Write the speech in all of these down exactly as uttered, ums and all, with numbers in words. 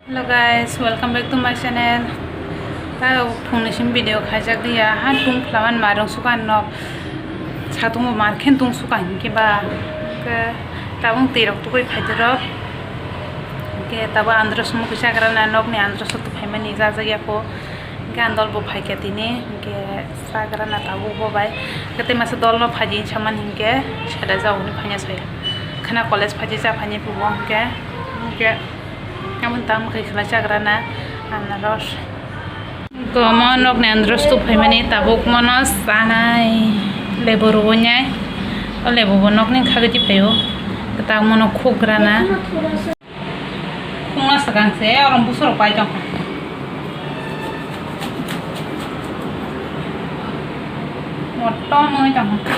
Hello guys, welcome back to my channel. Ta phungni sim video khaijak liya, ha tung phlawan marung sukan nok. Satung bo mar khen tung sukan ke ba. Ke tabung tirok tukui khaijak rok. Ke tabo andro sumu kisa grana nokni andro sutu phaimani jajak ya ko. Ke andol bo phaikya tini, ke sagra na tabuk bo bai. Ke tei masa dol no phaji saman hinkhe, sada jagoni phanya saya. Khana college phaji cha phanya pubo hinkhe, hinkhe. Amon tam khai khla chagra na, anaros. Gomo nokni andros tu phaimani tabuk mono sanai. Lebu rubo nyai. O lebu bo nokni khagwi phaio. Kwtal mono khugra na. Khungna swkang se, oro busurok pai tong kha. Motom wngwi tong kha.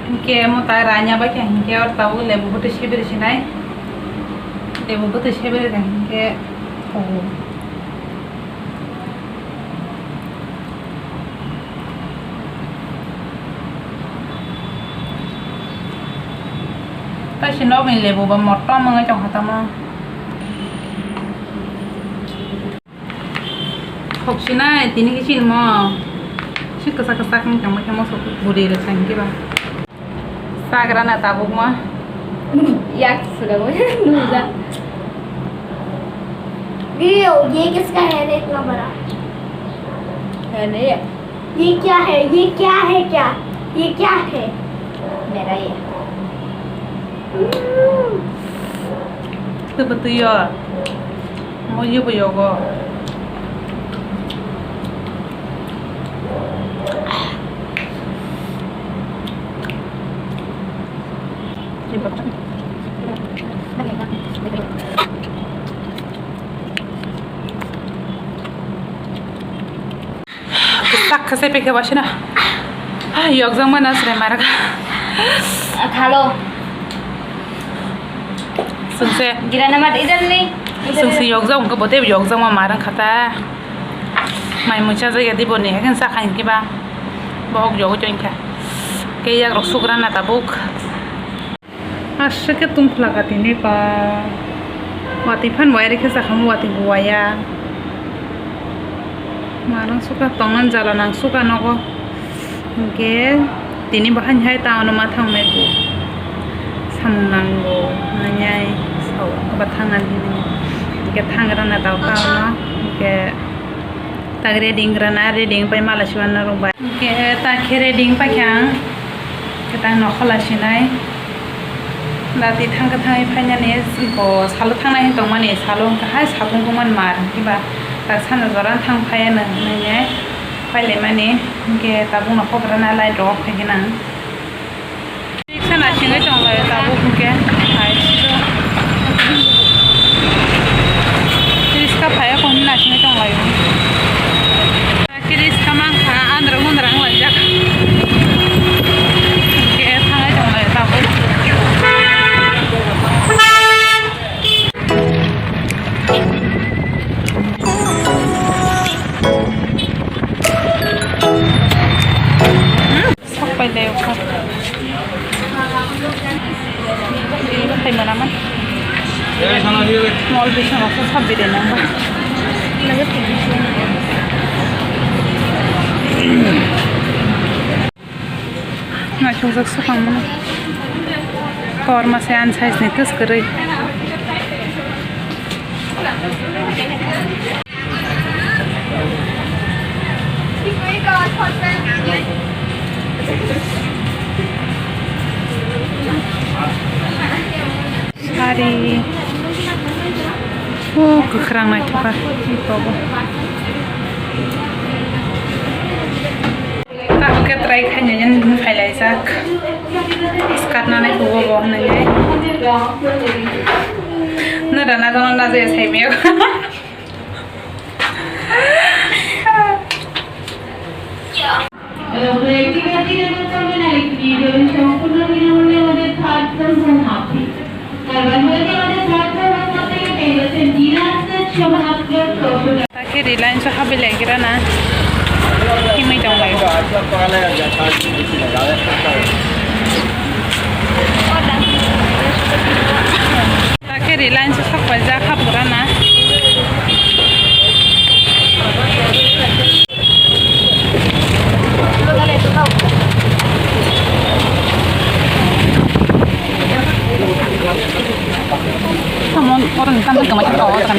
Hinkhe omo ta ranya bai kha hinkhe oro tabuk lebu bwtwi seberi sinai. Lebu bwtwi seberi kha hinkhe. Taisi nokni lebu ba motom wngwi tongkha tamo. Thok sinai tini khe sinimo. Si kwchak kwchak wng tongma khe moso bwrwi rwkha hinkhe ba. Chagra na tabuk ma. Yak sura bo nuja. ये ये किसका है रे इतना बड़ा? है नहीं है। ये क्या है? ये क्या है क्या? ये क्या है? मेरा ये। Tei bo twi o. Mo ye bo yogo. Sak khe se pekhe wasina. Ah, yokjak mana sre marga. Khalo. Sungse. Girana mat idan ni. Sungse yokjak ungke bote yokjak ma marang khata. Mai mucha jaya di boni hakin sa khain kiba. Bohok yogo join kha. Ke yak rok sugra na tabuk. Aswk khe tungphla kha tini pa. Watwi phan bo airwi khe chakha watwi bo waya. Manang sukha tongna jala nang sukha nogo. Hinkhe tini bo haini hai town o ma thang nai bo. Samung nango hinwi sao ba thang nani hinwi. Hinkhe thang rwna tao town o. Hinkhe. Tak ready wng rwna, ready wng pai mala siwanna rwk bai. Hinkhe tak khe ready wng paikha ang. Hinkhe tak nokhola sinai. Dati thangkhe thangwi phainani bo salo thangnai hin tongmani, salo wngkha hai satung tongmani mar hinkhe ba tak sana jora thang phaiya nang hinwi nai pailaimani. Hinkhe tabuk nokho kwrwna light rok phaikhe nang. Riksa naisingwi tonglaio tabuk hinkhe hai. Riksa phaiya khe hwnwi naisingwi tonglaio. Riksa mankha andra gundra wnglaijak. Hinkhe thangwi tonglaio tabuk. Sok pai de ukha. Hai mana man. Mol bising rok sok sabi de nang ba. Naithokjak swkang mano. Kor masa ani size ni kwskwrwi. Sari. O kwkhwrang naithokha. Tabuk khe try khainai, phailai jak. Skirt nanai kubo bo hwnwi. Nara na dono na je sai meo. Takhe Reliance o habai lai gira na. Himwi tong lai. Takhe Reliance o sok paijak hap gira na. Samon orang kan tengah kita orang kan.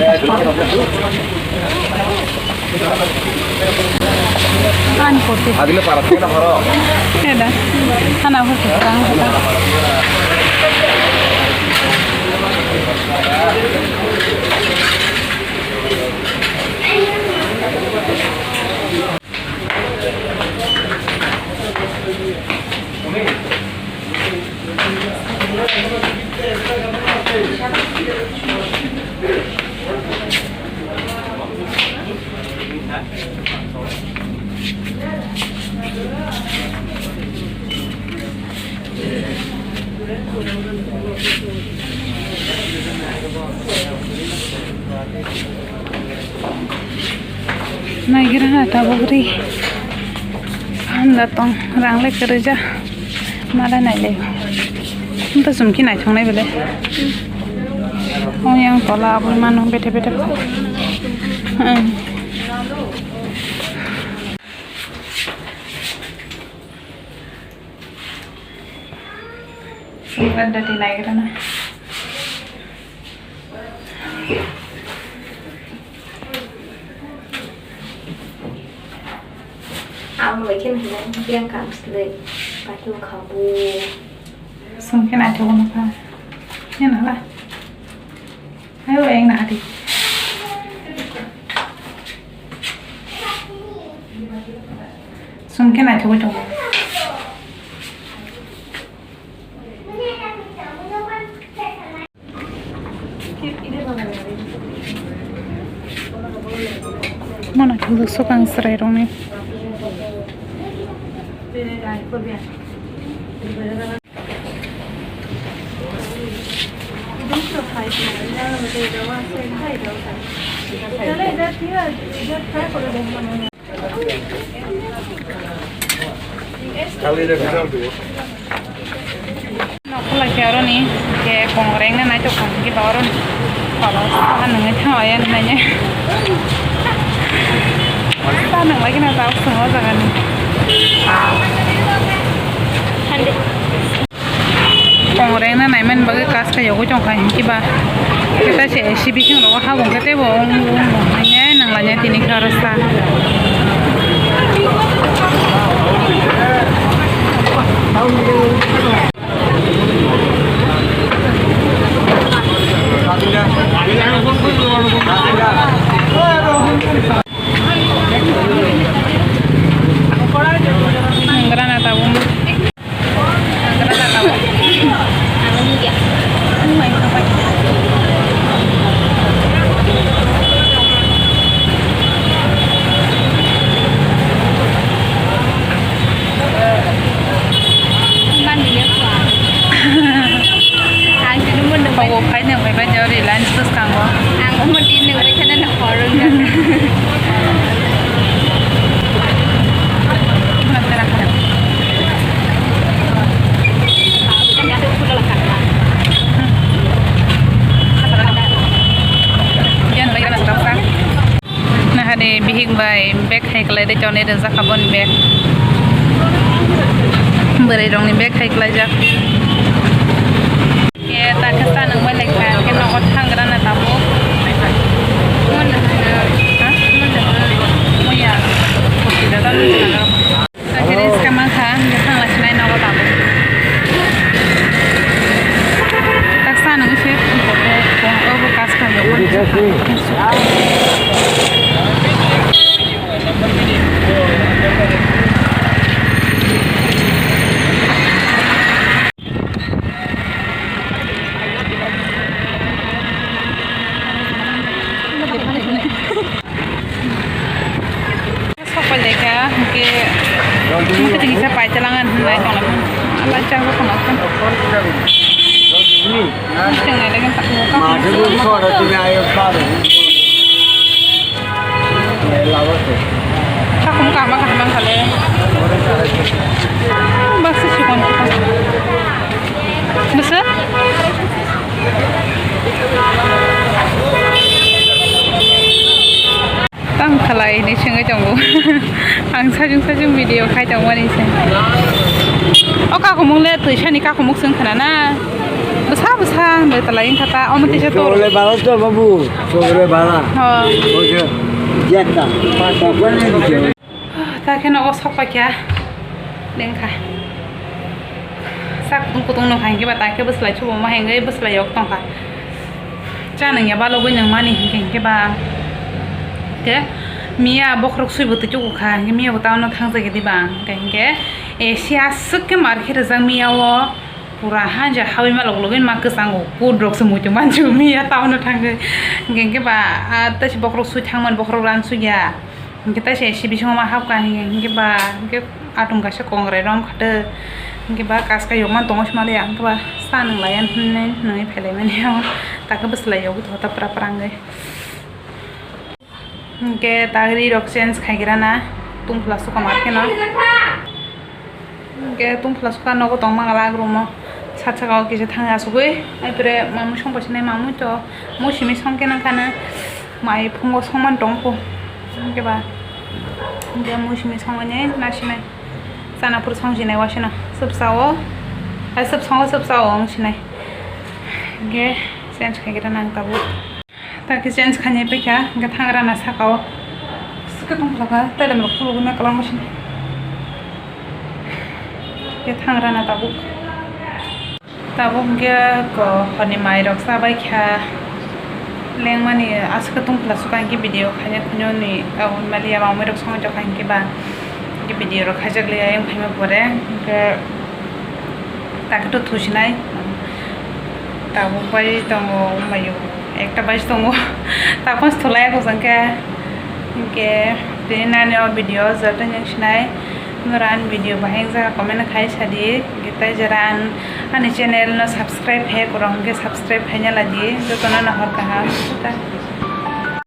Ani kursi. Agile para thena pharo. Heda. Hana kursi kurang. Naigra na tabuk ri. Handa tong rang le kwrwija. Mala nai le. Nta sum ki nai thong nai bele. Ong yang tola abui mano bete bete. Hmm. Sum kan dati nai gra na. Ang bai khe nang yang kam slai patu khabu. Sum khe naithok no kha. Khe nala. Ayo eng na hadi. Sum khe naithok tongo. Mano khe swkang chwrairokni. Nokholai khe aroni khe kongreng na naitok kha hwnkhe ba aroni palo sa nungwi thang ya nai. Sa nunglai kheno tabuk chwng o jaga ni. Kongreng na naimani bagwi kas khaiyogwi tongkha hinkiba. Khe ta se A C bising rogo habong khe teibo wng wng wng hainai nanglainai tini khe oro sa. Nanggra na tabuk. Ang tini mo nung bai. Obo phai nung bai bai jori lunch bwskango. Ang omo tini nung bai khana na hor wng jak. Yan bai kana sa. Nahani bihik bai bag hai kwlai de chonai rijak aboni bag. Bwrwi rokni bag hai kwlaijak. Khe ta khe cha nung bai lai kha, khe nogo thang gra na tabuk. Mon no hwno. Ha? Mon no hwno. Muya. Hospital o nung thang gra. Sakhe risk ma kha, hwnkhe thang lai sinai nogo tabuk. Taksa nungwi se, obo kas khamjak mani. Sok pai lai kha, hwnkhe, hwnkhe tini kisa pai talang ani hwnwi tonglaimani. Bai chang rw kheno khe. Tong nai lai khe tak. Maje bui sora tumi ayo sara. Salai hinwi swngwi tongo. Ang sajung sajung video khai tongmani se. O kakumung le twisani kakumung swng khna na. Bwsa bwsa hinwi talai wngkha ta. Omo tisa to. Chokole bala to babu, chokole bala. Ho. Oje, jekta. Chokole ni je. Ta khe nogo sok paikha. Lengkha. Sak kutung kutung no kha hinkhe ba ta khe bwslai chubo ma hengwi bwslai yok tongkha. Cha nangya balogwi nangmani hinkhe hinkhe ba khe miya bokhorok swibo twi chugo kha hinkhe miya bo town no thang jagwi diba hinkhe hinkhe A C aswk khe mar khe rijak miya o pura hanja hawi ma log logwi ma kwchango kut rok se muitu manchu miya town no thangwi hinkhe hinkhe ba ah tei se bokhorok swi thangmani bokhorok ran swi ya. Hinkhe taisa A C bisingo ma hapkha hinkhe, hinkhe ba, hinkhe atung kaisa kongrai rom khato, hinkhe ba kaska yokma tongo sima liya, hinkhe ba sa nung laiya hinwi nungwi phailaimani o, takhe bwslai yogwi tongtha pra pra wngwi. Hinkhe ta ri rok change khaigrana, tungphla suka mar kheno. Hingke tungphla suka nogo tongma glak room o. Sat saka o kisa thang asugwi. Aipore mamui song pasinai mamui to. Mui simi song khe nang khana. Mai phungo songman tong kho. Hingke ba. Hingke mui simi songmani nasinai. Chana phuru song sinai wasino. Swpsa o. Ai swp songo swpsa o wng sinai. Hingke change khai khe nang tabuk. Ta khe change khainai paikha, hingke thangrana saka o. Swkhe tongphla kha, tailam rok phulugwi ma kwlangma sini. Hingke thangrana tabuk. Tabuk hingke ko horni mai rok chabai kha. Lengmani aswkhe tongphla suka hingke video khainai khunio ni, o, mali ya mamui rok songwi tokha hingke ba. Hingke video rok khaijak liya, ayang phaima pore, hingke. Takhe to thusinai. Tabuk bai tongo, mayo. Ekta bai tongo. Takon thulai ako jang khe. Hingke tini nani o video joto yang sinai. Nora ani video bahai wngjaga comment khai sadi. Hingke tai jora an ani channel no subscribe hai korok hingke subscribe haina ladi. Joto no nahor kaham.